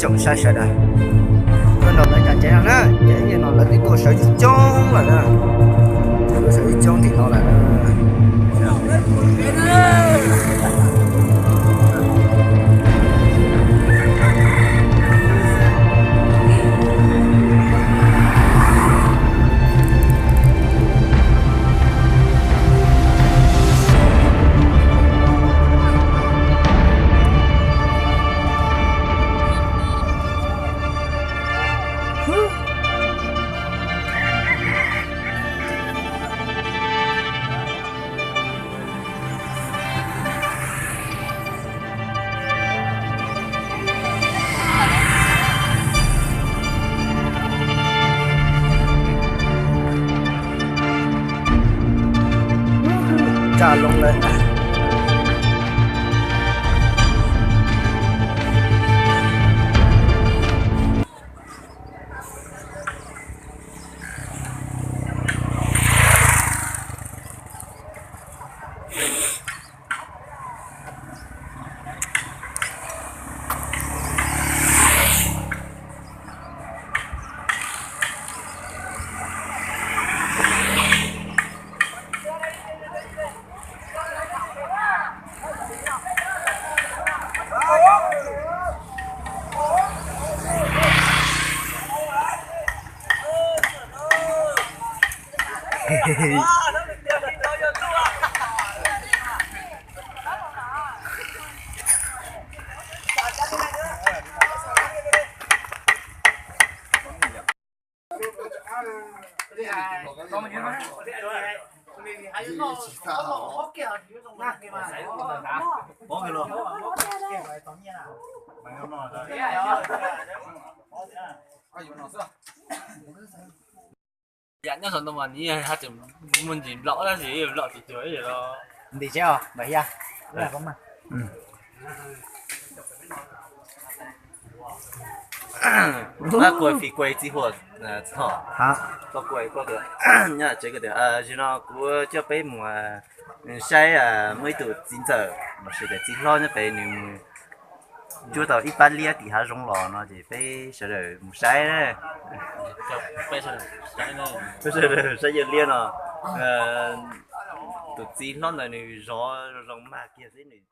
Tsoom saib sawv daws, tuaj nrog lawv cov tsev no na, ces ib yam no lawv twb tuaj sawv coob coob lawm na, tuaj sawv coob coob tim no lawm na. Tsa loo lawm. Yam nyob saum ntoo mas nws haj tseem muaj ntsis nplaum tab sis nplaum tsis cuag ib yam los. Ntim tsev os, npam ya. Kuv fim kuas txiv huam txog, kuas nyob tsev kuv tias, zaum no kuv coj peb mus saib muaj ib tug txiv ntxawm los sis tias txiv hlob nyob pem nws mus cuab tau ib pab liab tim hav zoov los no ces peb sawv daws mus saib. Peb sawv daws saib yawg liab no, tus txiv hlob ntawd nws zov zoo zoo maj kiag xwb nws